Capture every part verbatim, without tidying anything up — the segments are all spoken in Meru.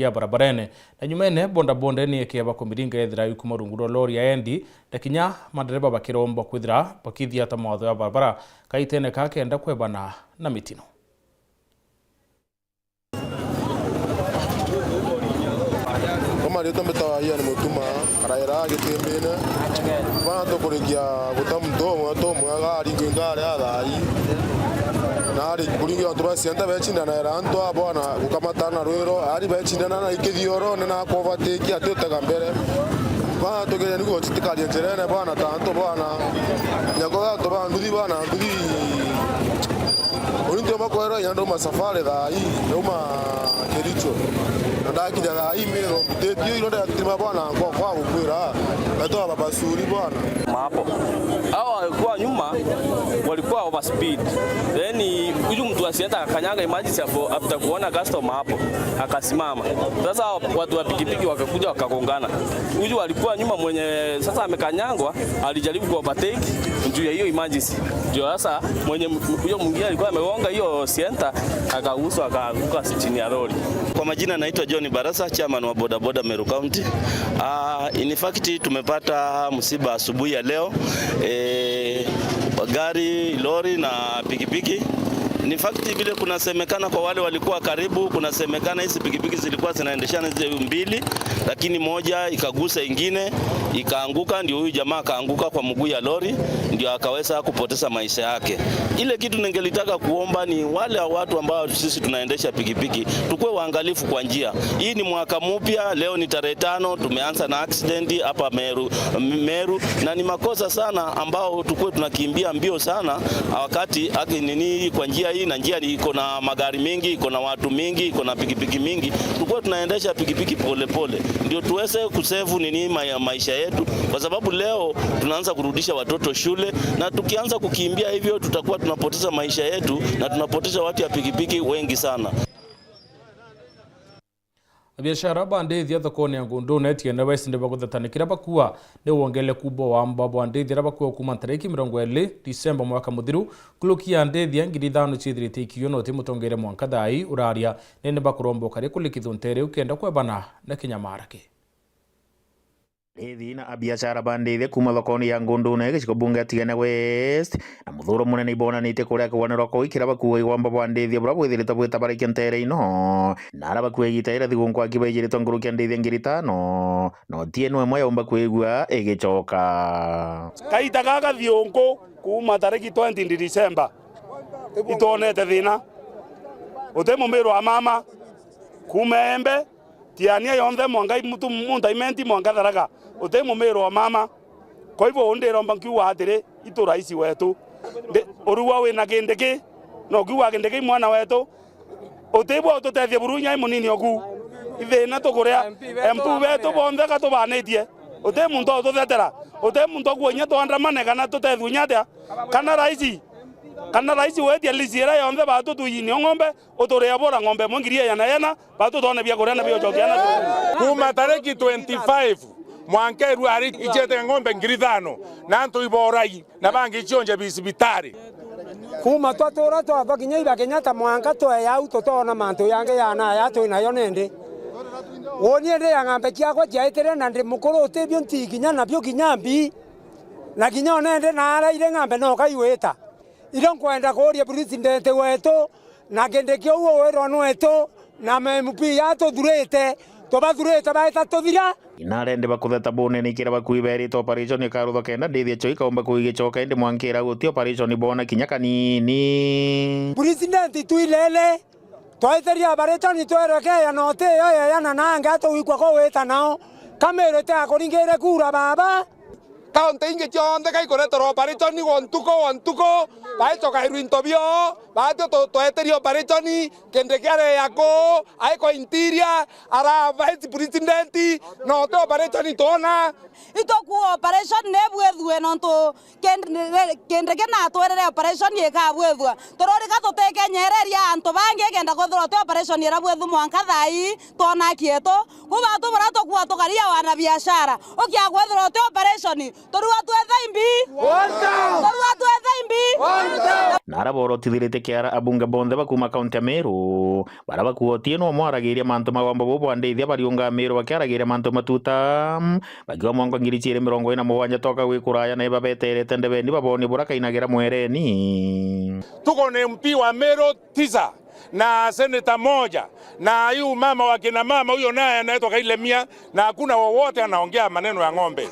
ya barabarene. Na nyumene, bodaboda ni ekeeba kumiringa ethira ikuma rungu rwa lori ya endi, na kinya mandereba bakirombwa kwithira bakithiata mawatho ya barabara kaitene ka kenda kwebana na mitino. Kwa maritwa mbitawa Ian Mutuma, araira Gitimbine. Bana tukurikia guta muntu umwe, tu umwe agaringi ngari athai. Na ari kuringia antu ba sienta becindana era antu a bwana gukamata na rwiro, ari becindana na ikithiorone na kuovatiki ati utega mbere. Bana tugeria ni gutikaria njirene bwana ta antu bwana. Nyako antu ba nduthi bwana, nduthi. Uri ndio makwero ya nduma safari thaa hii, nduma Kericho. Na ndakinya thaa hii Meru, mbititio iro ndatima bwana kwa, kwa gukwira. Gatwa baba suri bwana. Hapo. Hawa walikuwa nyuma, walikuwa overspeed. Then huyu mtu asienda akakanyanga emergency hapo after kuona customer hapo. Akasimama. Sasa watu wa pikipiki wakakuja wakagongana. Huyu alikuwa nyuma mwenye sasa amekanyangwa, alijaribu ku overtake juu ya hiyo emergency. Ndio sasa mwenye m-, huyo mwingine alikuwa amegonga hiyo sienta, akaguswa, akaanguka chini ya lori. Kwa majina naitwa John Barasa, chairman wa bodaboda Meru County. Ah, in fact, tumepata msiba asubuhi ya leo. Eh, gari, lori na pikipiki. In fact, vile kunasemekana kwa wale walikuwa karibu, kunasemekana hizi pikipiki zilikuwa zinaendeshana hizi mbili, lakini moja ikagusa ingine, ikaanguka, ndio huyu jamaa akaanguka kwa mguu ya lori, ndio akaweza kupoteza maisha yake. Ile kitu ningelitaka kuomba ni wale watu ambao sisi tunaendesha pikipiki, tukue waangalifu kwa njia. Hii ni mwaka mpya, leo ni tarehe tano, tumeanza na accident hapa Meru, Meru, na ni makosa sana ambao tukue tunakimbia mbio sana wakati aki nini kwa njia hii, na njia ni iko na magari mengi, iko na watu mingi, iko na pikipiki mingi. Tukue tunaendesha pikipiki pole pole, ndio tuweze kusevu nini ma-, maisha yetu, kwa sababu leo tunaanza kurudisha watoto shule, na tukianza kukimbia hivyo tutakuwa tunapoteza maisha yetu na tunapoteza watu ya pikipiki wengi sana. Abiashara ba ndithi thokone ya Ngundune Tiene West ni bagutheta ni kiria bakua ni wongeleku bwa wamba bwa ndithi iria bakua kuma ntariki mirongo iri Disemba mwaka muthiru. Nkuruki ya ndithi ngiri ithano ciithirite ikio no ti mutongeria mwanka thaa ii uraria, ni ni bakuromba ukari kurikithua ntere ukenda kwebana na kinyamara ki. Ndithi na abiashara ba ndithi kuma thokone ya Ngundune gicigo bunge ya Tigania West na muthuro munene ibonanitie kuria kigwaniro kuu kiria bakua igwamba bwa ndithi buria bwithiritwe bwitabarikia ntere ino. Na aria bakua igita iria thiguu nkwaki baijiritwe nkuruki ya ndithi ngiri itano, no ti ino imwe yaumba kwigua igicoka. Kaita gaka thiunku kuma tariki twenty December, itwonete thina. Uti mumiru wa mama, kuma Embe, Tiania yonthe mwanka i mutu, Muntaimenti mwanka Tharaka, uti mumiru wa mama. Kwa hivyo, uu ndiromba nkiuga atiri, itu rais wetu, ndi-, urigwa wina Kindiki, na ukiuga Kindiki i mwana wetu, utibwa ututethia buru inya i munini oku. Ithina tukuria, M P betu bonthe gatubanitie, uti muntu ututhetera, uti muntu akuonya twandamane kana tutethue inya atia, kana rais, kana rais wetia lisi iria yonthe batu tuinyio ng'ombe, uturia bora ng'ombe imwe ngiri ijana na ijana, batu twone bia kuria na bia ucokia na. Kuma tariki twenty-five, mwanka iru ari icete ng'ombe ngiri ithano, na antu iborai, na bangi cionje bisibitari. Kuma twatura twava kinya iba Kenyatta mwanka twee au tutona mantu yangi yana aya twi nayo nindi. Woni ndi ya ng'ambe ciakwa ciaitire na ndi mukuru utibio nti kinya nabio kinya mbi. Na kinya onendi naaraire ng'ambe no kaiwita. Irio nkwenda kuuria president wetu, na Kindiki uu wirwa nwetu, na ma M P atuthurite, tubathurite baita tuthira. Inarendi bakutheta bunene ikira bakui berite operation ikaruthwa kenda ndithi echo ikaumba kuigicoka, indi mwankira guti operation boona kinya kanini. President twilele, twaitiria operation twerekeya na uti yo yeyana na angi atugwikwa kugwita nao. Kamiru itiakuringire kura baba. Kaunti ingi cionthe kaikureterwa operation gwa ntuku gwa ntuku, baicokairwa into bio, baatio tu-, tweteria operation, Kindiki areya ku, aiko interior, ara vice president, no ti operation twona. Itukuuga operation ni bwithue nontu Kindiki natwirire operation ikabwithua. Turorika tutikenyereria antu bangi kenda kwithirwa ti operation irabwithua mwanka thaa ii twona kietu. Ku batu buria tukuuga tukaria wana biashara, ukia kwithirwa ti operation, turua twetha imbi. Turua twetha imbi. Na ara borotithiritie kiara abunge bonthe ba kuuma kaunti ya Meru, bara bakuotie no mwaragiria mantu ma wamba bubwandithia bariunga Meru bakiaragiria mantu matuta, bakiwa mwanka ngiri ciiri mirongo ina mugwanja toka gwi kuraya na ibabeterete ndebeni baboni bura kainagira mwereni. Tuko na M P wa Meru tisa na seneta moja, na huyu mama wa kina mama huyo naye anaitwa Kailemia, na hakuna wowote anaongea maneno ya ng'ombe.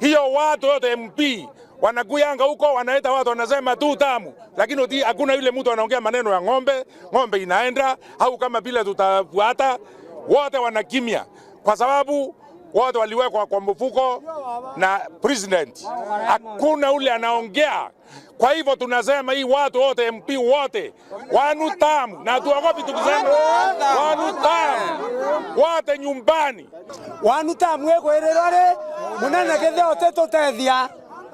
Hiyo watu wote M P wanakuyanga huko, wanaita watu, wanasema tu tamu, lakini uti, hakuna yule mtu anaongea maneno ya ng'ombe. Ng'ombe inaenda au kama vile tutafuata, wote wanakimya kwa sababu wote waliwekwa kwa mfuko na president. Hakuna ule anaongea. Kwa hivyo tunasema hii watu wote, M P wote, one term, na hatuogopi tukisema one term, wote nyumbani. One term igwirirwa ri, munene kethia utitutethia,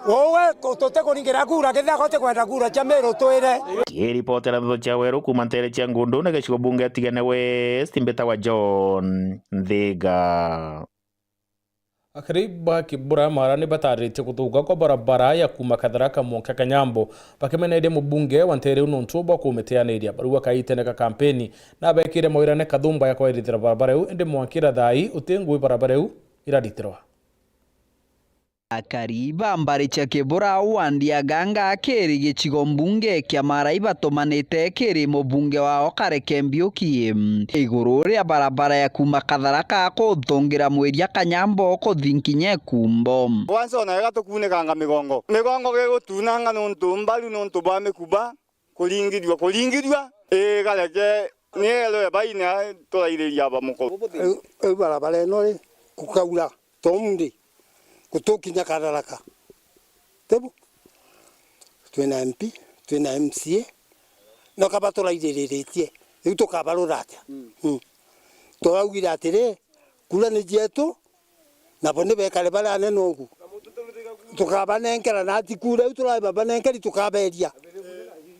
uwe tutikuringira kura, kethia utikwenda kura cia Meru twire. Kiripotera ndeto cia Weru kuuma ntere cia Ngundune gicigo bunge Tigania West, mbitagwa John Nthiga. Akari ba Kibura Mara ni batariritie kuthuka kwa barabara ya kuuma Katharaka mwanka Kanyambo, bakimeneria mubunge wa ntere iu nontu bwa kumiteaniria. Barua kaitene ka kampeni na bekire mawirane kathumba ya kwairithira barabara iu, indi mwankira thaai uti ngui barabara iu iraritirwa. Akari ba mbari cia Kibura wandi ya Ganga kiri gicigo mbunge kia Mara ibatumanite kiri mubunge wao Kareke Mbiuki iguru ria barabara ya kuuma Katharaka kuthungira Mwiria Kanyambo kuthi nkinya Ikumbo. Kwanza ona wega tukunikanga migongo. Migongo gigutunanga nontu mbaru nontu bwa mikuba. Kuringithua, kuringithua, ii, gareke ni elo ebaine turairiria ba muko. Riu, riu barabara ino ri, gukaura, tomri, gutukinya Katharaka. Tibu? Twina M P, twina M C A, no kaba turairiritie. Riu tukabarura atia? Mm. Turaugire atiri, kura ni cietu, nabo ni bekare bari anene ugu. Tukabanenkera na ati kura iu turababanenkeri tukaberia.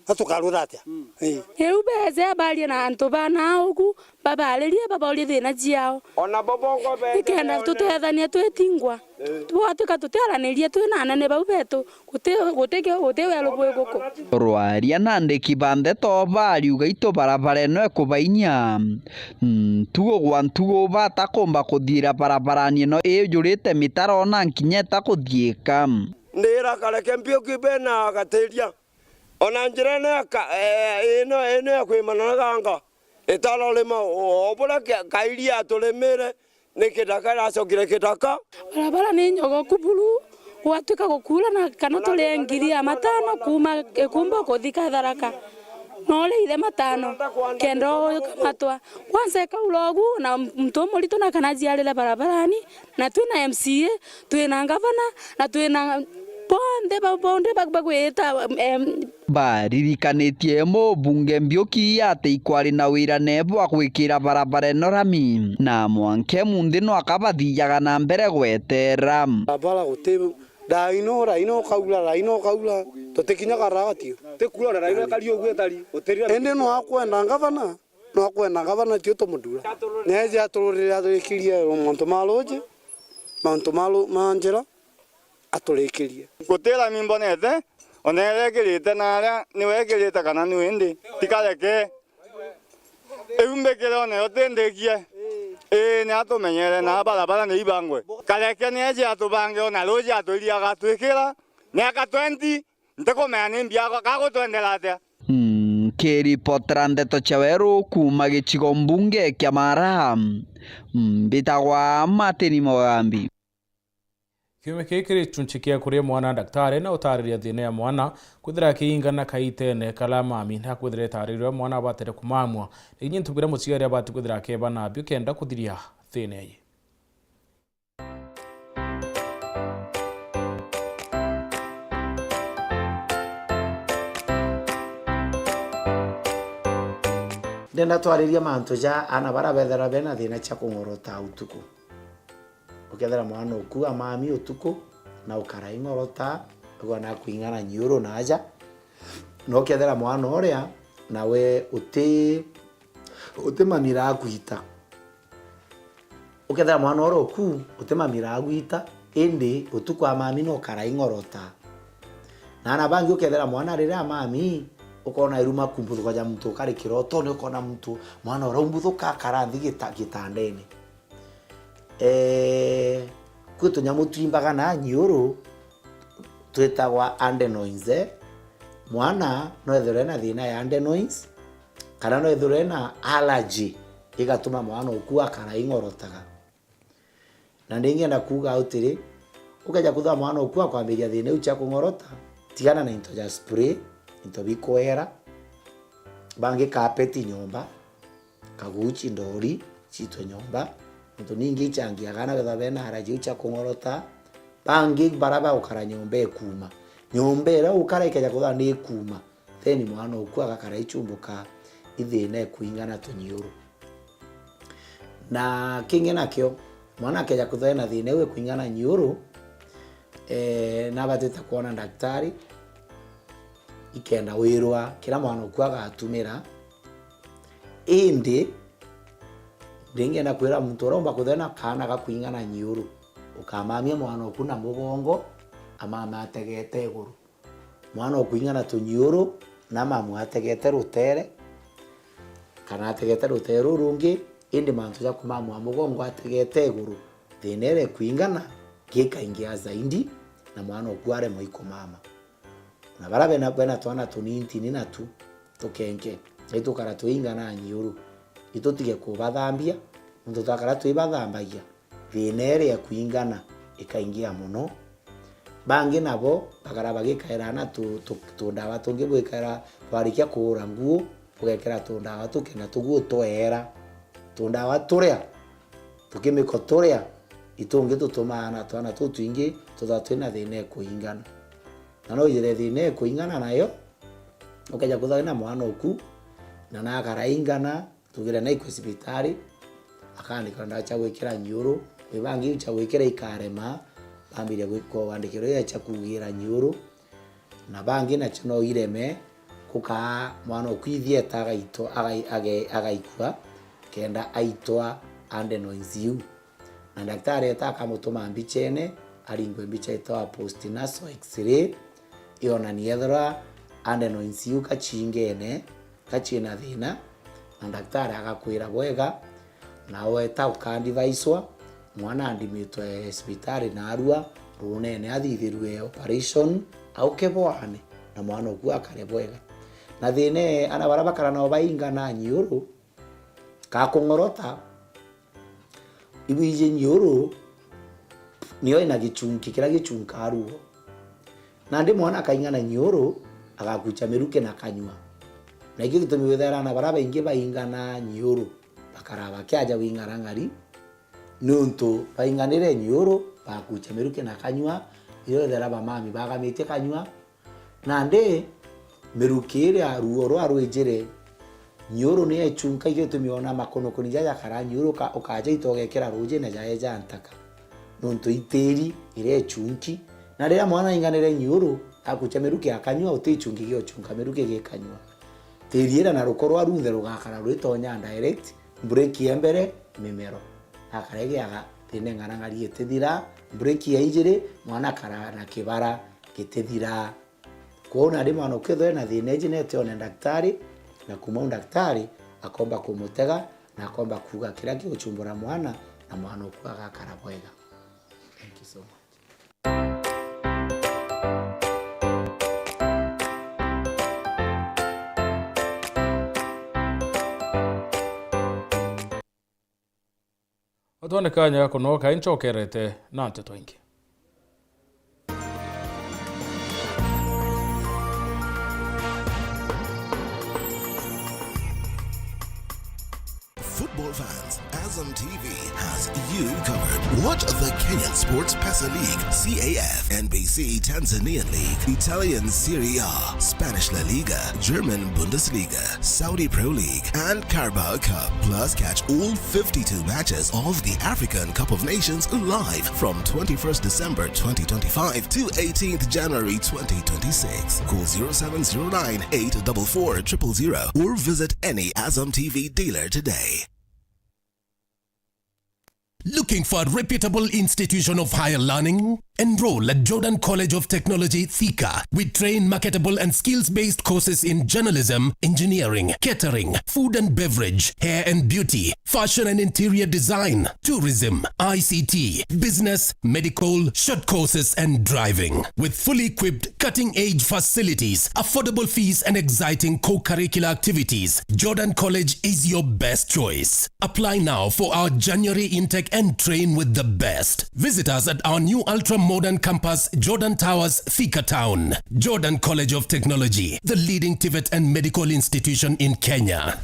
Na tukarura atia? Ii. Riu beze barie na antu bana ugu, babaririe, babaurie thina ciao. Ona bo bongo bende nikenda tutethania twitingwa. Twatuika tutiaranirie twi na anene bau betu. Guti, guti, guti weru bwi guku. Rwaria na andiki ba ndeto bariuga itu barabara ino ikubainya. Ntugu gwa ntugu batakumba kuthiira barabarani ino iyujurite mitaro na nkinya itakuthiika. Ndira Kareke Mbiuki bena gatiria. Ona njira ino ya ka-, eh, ino, ino ya kwimana na Ganga, itararima o, o buria kia-, Kairi aturimire, ni kithaka iracokire kithaka. Barabara ni nyogoku buru, gwatuika gukuura na kana turie ngiri ya matano kuuma Ikumbo kuthi Katharaka. No uriithe matano, kenda ukamatwa. Kwanza ikaura ugu, na muntu umuritu na kana aciarire barabarani, na twina M C A, twina ngavana, na twina bonthe ba-, bonthe ba-, bagwita, em, Baririkanitie mubunge Mbiuki ati ikwari na wirane bwa gwikira barabara ino rami, na mwanka munthi no akabathijaga na mbere gweterera. Barabara guti, raino, raino ukaura, raino ukaura, tutikinyaga ragati. Ti kuura na raino ikari uguo itari, gutiri. Indi no akwenda ngavana, no akwenda ngavana tio tumuthura. Neeje atururire aturikirie mantu ma ruuji, mantu ma ru-, ma njira. Aturikirie. Gutira ni mbonete, ona iria ekirite na aria niwe ekirite kana ni windi, ti Kareke. Iu mbikire ona yo ti ndikie. Ii, ni atumenyere na barabara ni ibangwe. Kareke ni eje atubange ona ruuji atwiriaga atwikira, miaka twenty, ntikumenya ni mbia agutwendera atia. Nkiripotera ndeto cia weru kuuma gicigo mbunge kia Mara, mbitagwa Martin Mugambi. Kiumia kii kiri gichunchi kia kuria mwana ndagitari na utariria thina ya mwana kwithira akiingana kaitene kala mami na kwithira itaririo mwana abatire kumamua. Ni kinya ntubira muciari abati kwithira akeba nabio kenda kuthiria thina ii. Ndenda twariria mantu ja ana bara bethera bena thina cia kung'orota utuku. Ukethira mwana ukua mami utuku, na ukara ing'orota, ugwa na kuing'ana nyiuru na aja. Na ukethira mwana uria, nawe uti, uti mami rakwita. Ukethira mwana uria uku, uti mami rakwita, indi utuku a mami no ukara ing'orota. Na ana bangi ukethira mwana riria mami, Ukona iruma kumbuthuka ja muntu ukari kirotone, ukona muntu, mwana uria umbuthuka akara nthi gita-, gitandene. Eh, kwi tunyamu twimbaga na nyiuru twitagwa adenoids, eh. Mwana no ethirwe na thina ya adenoids, kana no ethirwe na allergy igatuma mwana uku akara ing'orotaga. Na ndingienda kuuga atiri, ukeja kwithirwa mwana uku akwambiria thina iu cia kung'orota, tigana na into ja spray, into bikweera, bangi carpet nyomba, kaguchi, ndori, citwe nyomba, into ningi ichangiaga na wethirwa bena allergy iu cia kung'orota, bangi bara bagukara nyomba ikuuma. Nyomba iria ukara ikeja kwithirwa ni ikuuma, then mwana uku agakara ichumbuka ithina ikuingana tunyiuru. Na kingi nakio, mwana akeja kwithirwa ena thina iu ikuingana nyiuru, eh, nabatite kwona ndaktari, ikenda wirwa kiria mwana uku agatumira. Indi ndingienda kwira muntu uria umba kwithirwa ena kaana gakuingana nyiuru, ukamamia mwana uku na mugongo, amame ategete iguru. Mwana ukuing'ana tunyiuru, na mamu ategete rutere, kana ategete rutere ruu rungi, indi mantu ja kumamua mugongo ategete iguru, thina iria ikuing'ana gikaingia zaidi, na mwana uku aremwa ikumama. Na baria bena, bena twana tunintini natu tukenke, itukara tuing'ana nyiuru, itutige kubathambia, nontu twakara twibathambagia, thina iria ikuing'ana ikaingia mono. Bangi nabo bakara bagikaira na tu-, tu-, tundawa tungi bwikaira, bwarikia kuura nguu, bugekira tundawa tukenda tuguu tweera. Tundawa turia, tukimiko turia, itungi tutumaa na twana tuu twingi tuthirwa twina thina ikuing'ana. Na no ijire thina ikuing'ana nayo, ukeja kwithirwa wina mwana uku, na nakara ing'ana, tugire naikwe cibitari, akaandikirwa ndawa cia gwikira nyiuru, kwi bangi iu cia gwikira ikarema, bambiria gwi-, kwandikirwa iu cia kugira nyiuru, na bangi nacio no ireme, gukaa mwana uku ithieta agaito-, agai-, age-, agaikua, kenda aitwa adenoids iu. Na ndaktari eeta akamutuma mbichene, aringwe mbicha itawa postnasal X-ray, ionanie ethirwa adenoids iu kachingene, kachina thina, na ndaktari agakwira bwega, na weeta ukandivaicwa, mwana andimitwe cibitari narua, ruunene athithirue operation, auke bwaane, na mwana uku akare bwega. Na thina ee, ana baria bakara nao baing'ana nyiuru, gakung'orota, ibwiji nyiuru niyo ina gichunki kiria gichunkaa ruo. Nandi mwana akaing'ana nyiuru, agakucha miruki na kanyua. Na ikio gitumi withaira ana baria baingi baing'ana nyiuru, bakara bakiaja wing'arang'ari, niuntu baing'anire nyiuru, bakucha miruki na kanyua, irio withaira bamami bagamitie kanyua, Nandi miruki iria ruo rwa rwijire, nyiuru ni echunka, ikio gitumi ona makunukuni jaja jakara nyiuru uka-, ukajaita ugekira ruujine jaeja ntaka, nontu itiri iria echunki. Na riria mwana aing'anire nyiuru, akucha miruki akanyua, uti ichunki giochunka miruki gikanyua. Tiri iria na ruko rwa runthe rugakara rwitonya direct, break ya mbere, mimero. Akara igiaga, thina ng'arang'ari itithira, break ya ijiri, mwana akara na kibara gitithira. Kwou nandi mwana ukethirwa ena thina iji, nete one ndaktari, na kuuma u ndaktari akomba kumutega, na akomba kuuga kiria giguchumbura mwana, na mwana uku agakara bwega. Thank you so much. Utwone kanya ga kunoka, inchokerete na nteto ingi. Football fans, Azam T V has you covered. Watch the Kenyan Sports Pesa League, C A F, N B C Tanzanian League, Italian Serie A, Spanish La Liga, German Bundesliga, Saudi Pro League, and Carabao Cup. Plus, catch all fifty-two matches of the African Cup of Nations live from twenty-first December twenty twenty-five to eighteenth January twenty twenty-six. Call zero seven zero nine, eight double four, triple zero or visit any Azam T V dealer today. Looking for a reputable institution of higher learning? Enroll at Jordan College of Technology, Thika. We train marketable and skills-based courses in journalism, engineering, catering, food and beverage, hair and beauty, fashion and interior design, tourism, I C T, business, medical, short courses, and driving. With fully equipped, cutting-edge facilities, affordable fees, and exciting co-curricular activities, Jordan College is your best choice. Apply now for our January intake and train with the best. Visit us at our new ultra-modern campus, Jordan Towers, Thika Town. Jordan College of Technology, the leading TVET and medical institution in Kenya.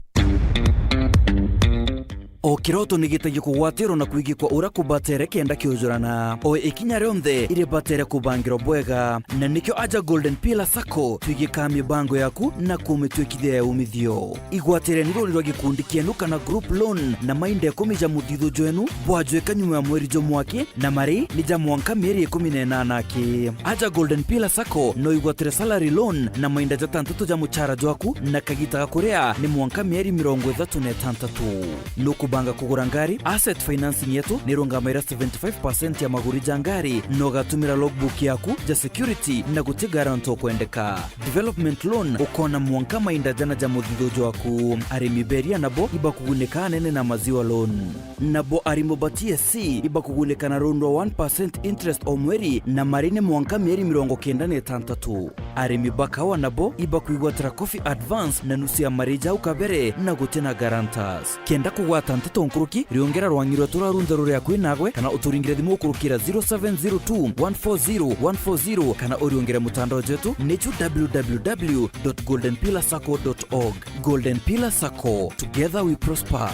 O kiroto ni gitagia kugwatirwo na kwigikwa uria kubatere kenda kiujurana. O ikinya rionthe iribatere kubangirwa bwega, na nikio aja Golden Pillar Sacco twigikaa mibango yaku na kumitwikithia ya umithio. Igwatireni runi rwa gikundi kienu kana group loan na mainda ikumi ja muthithu jwenu bwajwika nyuma ya mweri jumwe aki, na mari ni ja mwanka mieri ikumi na inana aki. Aja Golden Pillar Sacco no igwatire salary loan na mainda jatantatu ja muchara jwaku, na kagita ga kuria ni mwanka mieri mirongo ithatu na itantatu. Nukubanga kugura ngari? Asset financing yetu nirungamaira seventy-five percent ya maguri ja ngari, na ugatumira logbook yaku ja security na guti guarantor ukwendeka. Development loan ukona mwanka mainda jana ja muthithu jwaku. Arimi beria nabo ibakugunika anene na maziwa loan. Nabo arimo ba T S C ibakugunika na loan rwa one percent interest o mweri, na mari ni mwanka mieri mirongo kenda na itantatu. Arimi ba kawa nabo ibakwigwatira coffee advance na nusu ya mari jau kabere na guti na guarantors. Kenda kugwata nteto nkuruki, riongera rwang'i rwetu rwa runthe ruri akui nagwe, kana uturingire thimu ukurukira zero seven zero two one four zero one four zero, kana uriongere mutandao jwetu ni ju w w w dot golden pillar sacco dot org. Golden Pillar Sacco, together we prosper.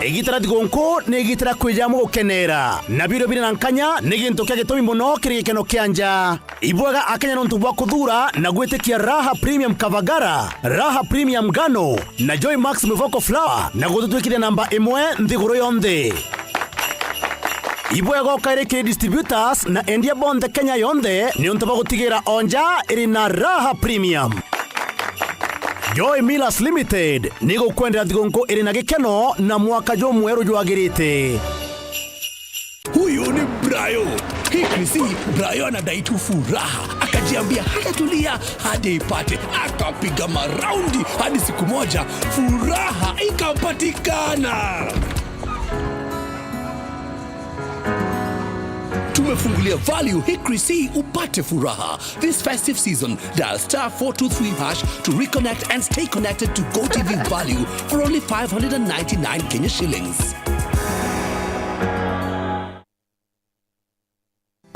Igita ria thigunku ni igita ria kwija amwe gukenera, na birio biri na nkanya ni gintu kia gitumi mono kiri gikeno kia nja. Ibwega Akenya nontu bwa kuthuura na gwitikia Raha Premium Kavagara, Raha Premium Ngano, na Joy Max Mivoko Flour, na gututwikithia namba imwe nthiguru yonthe. Ibwega ukairi kiri distributors na endia bonthe Kenya yonthe, niuntu bwa gutigira o nja iri na Raha Premium. Joy Millers Limited ni gukwendera thigunku iri na gikeno na mwaka jumweru jwagirite. Huyu ni Brayo. Hii Chrissy, Brayo anadai tu furaha. Akajiambia hatatulia hadi ipate. Akapiga maraundi hadi siku moja furaha ikapatikana. Tumefungulia value Hikri C upate furaha. This festive season, dial star four two three hash to reconnect and stay connected to GoTV value for only five hundred and ninety-nine Kenya shillings.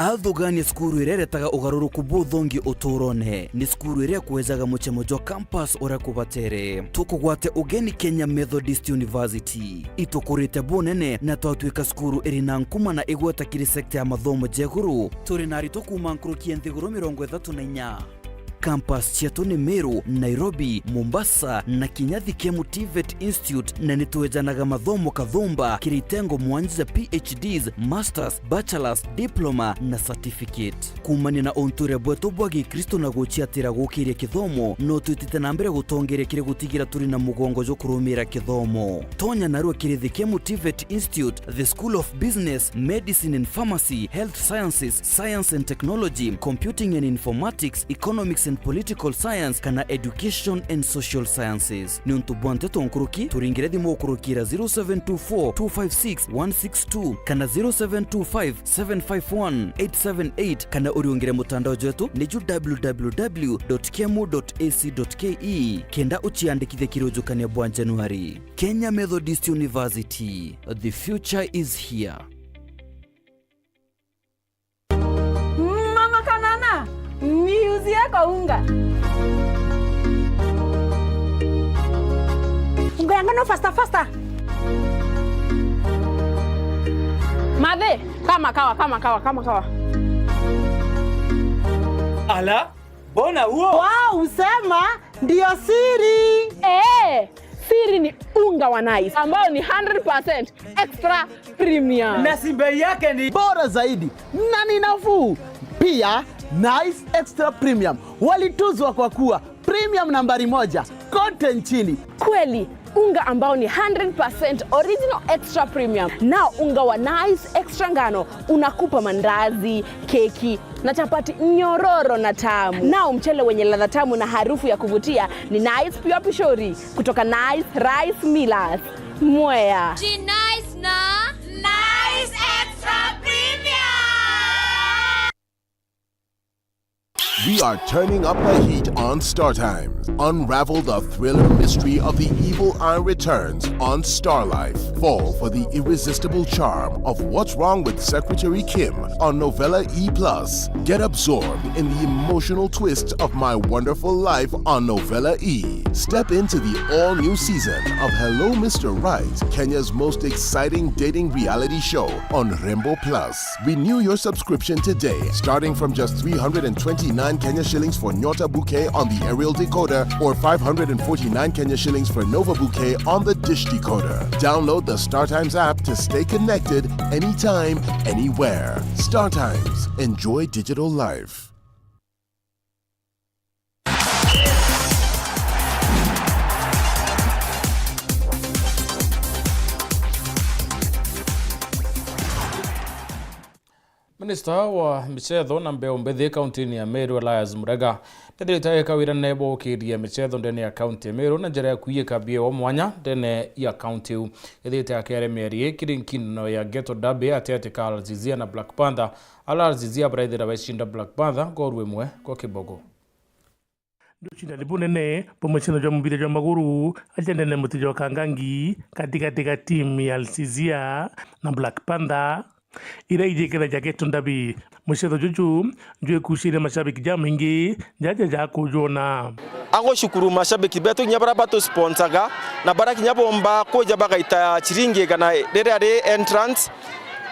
Athugania cukuru iria iretaga ugaruruku buthongi uturone ni cukuru iria ikwejaga mucemo jwa campus uria kubatere. Tukugwate ugeni Kenya Methodist University. Itukurite bunene na twatuika cukuru iri na nkuma na igweta kiri sector ya mathomo ja iguru. Turi na aritwa kuuma nkuruki ya nthiguru mirongo ithatu na inya. Campus cietu ni Meru, Nairobi, Mombasa na kinya Thikemu TVET Institute, na ni twejanaga mathomo kathumba kiri itengo mwanja ja P H Ds, Masters, Bachelors, Diploma na Certificate. Kuumania na untuire bwetu bwa Gikristo na guciatira gukiria kithomo, no twitite na mbere gutongeria kiri gutigira turi na mugongo jwa kurumira kithomo. Tonya narua kiri Thikemu TVET Institute, the School of Business, Medicine and Pharmacy, Health Sciences, Science and Technology, Computing and Informatics, Economics and Political Science, kana Education and Social Sciences. Niuntu bwa nteto nkuruki, turingire thimu ukurukira zero seven two four two five six one six two kana zero seven two five seven five one eight seven eight, kana uriungire mutandao jwetu ni ju w w w dot kemu dot a c dot k e kenda uciandikithie kiri ujukania bwa Januari. Kenya Methodist University, the future is here. Mama Kanana, niuzie kaunga. Unga ya ngano faster, faster. Mathe, kama kawa, kama kawa, kama kawa. Ala, mbona huo? Wow, usema ndio siri. Eh, siri ni unga wa Nice ambao ni hundred percent extra premium. Na si bei yake ni bora zaidi na ni nafuu. Pia, Nice Extra Premium walituzwa kwa kuwa Premium nambari moja kote nchini. Kweli, unga ambao ni hundred percent original extra premium. Nao unga wa Nice extra ngano unakupa mandazi, keki na chapati nyororo na tamu. Nao mchele wenye ladha tamu na harufu ya kuvutia ni Nice Pure Pishori kutoka Nice Rice Millers, Mwea. Ji Nice na Nice Extra Premium. We are turning up the heat on Star Times. Unravel the thriller mystery of the evil eye returns on Star Life. Fall for the irresistible charm of What's Wrong with Secretary Kim on Novella E plus. Get absorbed in the emotional twist of My Wonderful Life on Novella E. Step into the all-new season of Hello Mister Right, Kenya's most exciting dating reality show on Rembo Plus. Renew your subscription today, starting from just three hundred and twenty-nine Kenya shillings for Nyota Bouquet on the aerial decoder or five hundred and forty-nine Kenya shillings for Nova Bouquet on the dish decoder. Download the StarTimes app to stay connected anytime, anywhere. StarTimes. Enjoy digital life. Minista wa michetho na mbeu mbithi kaunti-ini ya Meru, Elias Murega, nithirite agika wirane bwa gukiria michetho ndene ya kaunti ya Meru na njira ya kwiyika biewa mwanya ndene ya kaunti iu. Ithirite akiaria miario ii kiri nkindano ya Ghetto Derby atiati ka Al Azizia na Black Panther. Al Azizia baraithira becinda Black Panther ngoru imwe kwa kibogo. Nducindani bunene bwa mucindano jwa mubira jwa maguru aja ndene muti jwa Kangangi katigati ga timu ya Al Azizia na Black Panther, iria ijikithagia Ghetto Derby. Mucetho juju jwikucirie mashabiki jamaingi jaja jakujwona. Angushukuru mashabiki betu kinya baria batusponsaga na baria kinya bomba kuja bagaita ciringi igana riria ri entrance.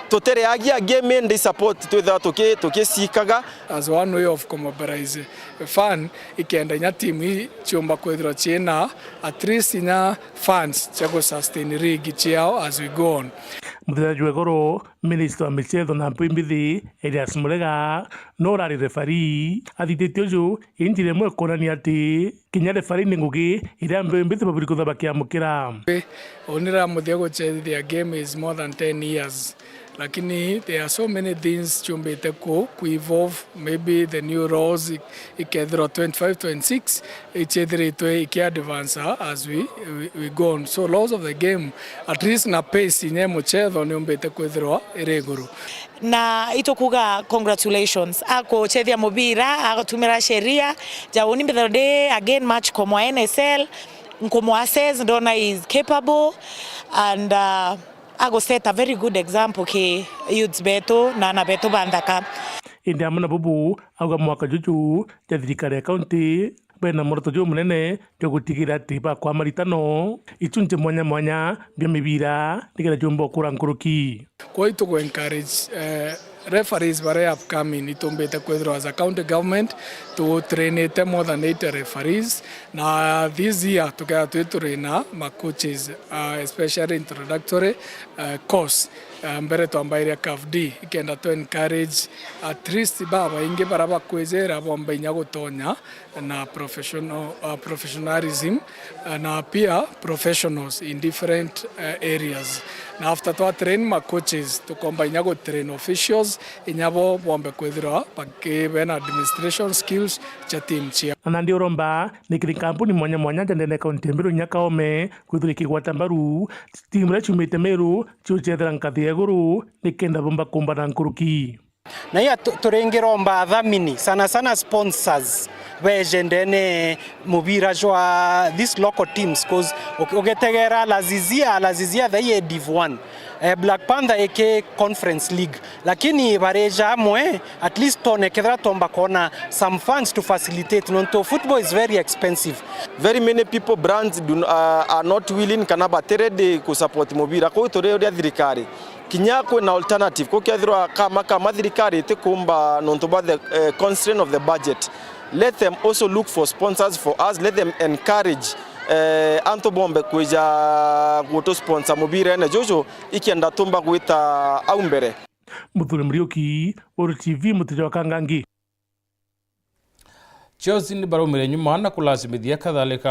Tutiriagia game indi support twithaga tuki-, tukicikaga. As one way of kumobilize fan, ikenda inya timu ii ciumba kwithirwa ciina at least inya fans cia gusustain league ciao as we go on. Muthenya jwa igoro, minista wa michetho na mpwi mbithi, Elias Murega, no urari referee. Athithitie uju, injira imwe ikwonania ati kinya referee ni ngugi iria mpwi mbithi baburi kwithirwa bakiamukira. Uni ra muthia gucethia game is more than ten years. Lakini there are so many things ciumbite ku, ku evolve, maybe the new laws i-, ikethirwa twenty-five, twenty-six, icethiritwe iki advance as we, we, we go on. So laws of the game, at least na pace inya muchetho niumbite kwithirwa iri iguru. Na itukuga congratulations. Akuchethia mubira, agutumira sheria, ja uni mbithirwa ndi again match komwa N S L, nkumu assess, ndona he is capable, and, uh, agu set a very good example ki youths betu na ana betu ba nthaka. Indi amwe na bubu, auga mwaka juju ja thirikari ya kaunti bena mworoto jumunene jwa gutigira ati bakwa maritano ichunchi mwanya mwanya bia mibira nikenda jumba ukura nkuruki. Kwou itugu encourage, eh, referees baria upcoming, itumbite kwithirwa as a county government, tutrainite more than eighty referees, na this year tukethirwa twi turi na ma coaches, uh, especially introductory, uh, course, uh, mbere twambairia CAF D, ikenda to encourage at least babaingi baria bakwizira bomba inya gutonya na professional, uh, professionalism, uh, na pia professionals in different, uh, areas. Na after twa train ma coaches, tukomba inya gu train officials, inya bo bombe kwithirwa baki-, bena administration skills cia team ciao. Na nandi uromba ni kiri kampuni mwanya mwanya ja ndene kaunti ya Meru inya kaome kwithirwa ikigwata mbaru timu iria ciumite Meru ciucethera nkathi ya iguru nikenda bomba kumbana nkuruki. Na iya tu-, turingiromba athamini, sana sana sponsors, beje ndene mubira jwa these local teams, 'cause uki-, ugitegera Al Azizia, Al Azizia thaii e Div one, eh, Black Panther iki Conference League, lakini barija amwe, at least tone kethira tomba kona some funds to facilitate, nontu football is very expensive. Very many people, brands do, uh, are not willing kana bati ready ku support mubira, kwou turiuria thirikari kinya kwina alternative, kuu kethirwa kama, kama thirikari itikumba nontu bwa the, eh, constraint of the budget, let them also look for sponsors for us, let them encourage, eh, antu bombe kwija gutu sponsor mubirene juju, ikenda tumba gwita au mbere. Muthuri Muriuki, Uru T V, Muteja wa Kangangi. Chosen baraumire nyuma na kulasimitia Kathalika